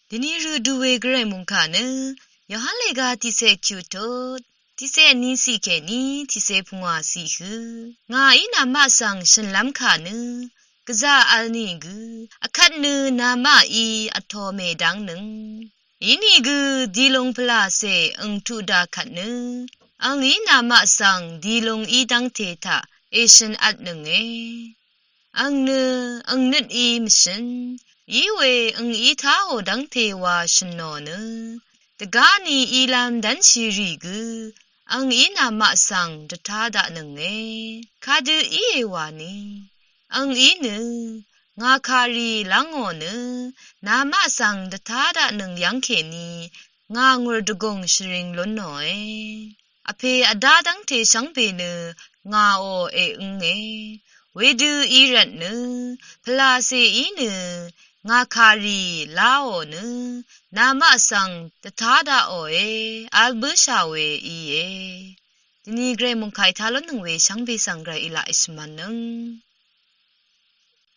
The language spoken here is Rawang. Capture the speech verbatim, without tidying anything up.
Dvni rø du we gvray mungkà nø Yohan lèga tiqsè kyutut tiqsè ni siq kèní tiqsè pungwà siq hø ngà í namaq svng shø̀nlv́m kà nø gvzà vl nìgø vkvt nø namaq í vtō mèdv́ng nøng. Inìgø dilung pvlàcè ø̀ng tuq dà kvt nø ang í namaq svng dilung í dv́ngte taq èshø̀n vtnønge. Ang nø ang nøt í mvshø̀n íwe ang í táò dv́ngte wa shø̀nò nø dvgáni ílv́m dv́nshì rì gø ang í namaq svng dvtá daqnønge. Kadø íe wani ang í nø ngà kàrì lv́ngò nø namaq svng dvtá daqnøng yv́ng kèní ngà ngùr dvgùng shvring lúnnòe. Vpè vdá dv́ngte shvngbe nø ngàò èǿnge. Wedø í rvt nø pvlàcè í nø ngà kàrì láò nø namaq svng dvtá daqòe. Vl bǿshà we íe. Dvni gvray mungkà í tá lúnnøng we shvngbe svng gvray í laq èshvmv̄nnøng.